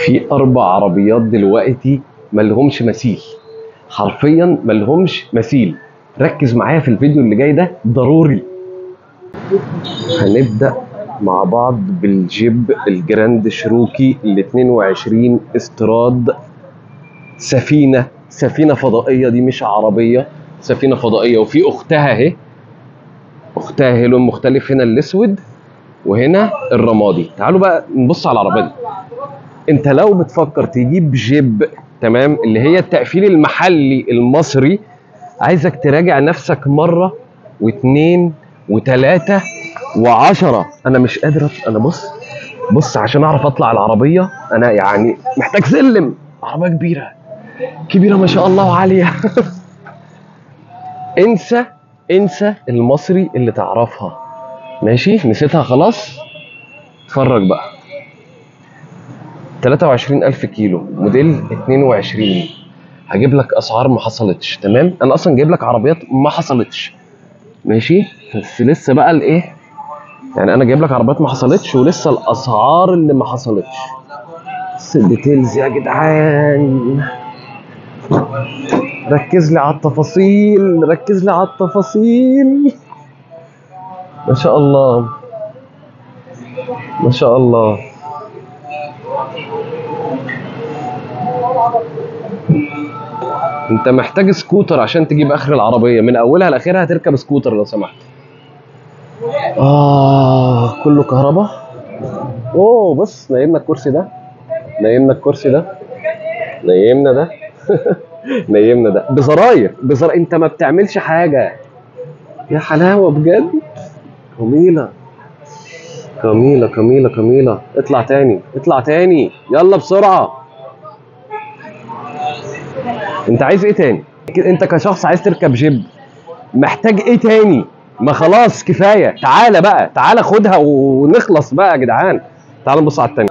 في 4 عربيات دلوقتي ملهمش مثيل، حرفيا ملهمش مثيل. ركز معايا في الفيديو اللي جاي ده ضروري. هنبدأ مع بعض بالجيب الجراند شيروكي ال 22 استيراد، سفينة فضائية، دي مش عربية، سفينة فضائية. وفي اختها اهي، اختها اهي لون مختلف، هنا الاسود وهنا الرمادي. تعالوا بقى نبص على العربية دي. انت لو بتفكر تجيب جيب، تمام، اللي هي التقفيل المحلي المصري، عايزك تراجع نفسك مرة واثنين وثلاثة وعشرة. انا مش قادر انا بص عشان اعرف اطلع العربية انا يعني محتاج سلم. عربية كبيرة كبيرة ما شاء الله وعالية. انسى المصري اللي تعرفها، ماشي؟ نسيتها خلاص. اتفرج بقى، 23000 كيلو، موديل 22. هجيب لك اسعار ما حصلتش، تمام؟ انا اصلا جايب لك عربيات ما حصلتش، ماشي؟ بس لسه بقى الايه، يعني انا جايب لك عربيات ما حصلتش ولسه الاسعار اللي ما حصلتش. بس ال details يا جدعان، ركز لي على التفاصيل، ركز لي على التفاصيل. ما شاء الله ما شاء الله. انت محتاج سكوتر عشان تجيب اخر العربية من اولها لاخرها، هتركب سكوتر لو سمحت. كله كهرباء. اوه بص، نايمنا الكرسي ده، نايمنا الكرسي ده، نايمنا ده، نايمنا ده بزراير، بزراير. انت ما بتعملش حاجة يا حلاوة بجد. جميلة جميلة جميلة جميلة. اطلع تاني، اطلع تاني، يلا بسرعة. انت عايز ايه تاني؟ انت كشخص عايز تركب جيب، محتاج ايه تاني؟ ما خلاص كفاية، تعالى بقى، تعالى خدها ونخلص بقى يا جدعان. تعالى نبص على التاني.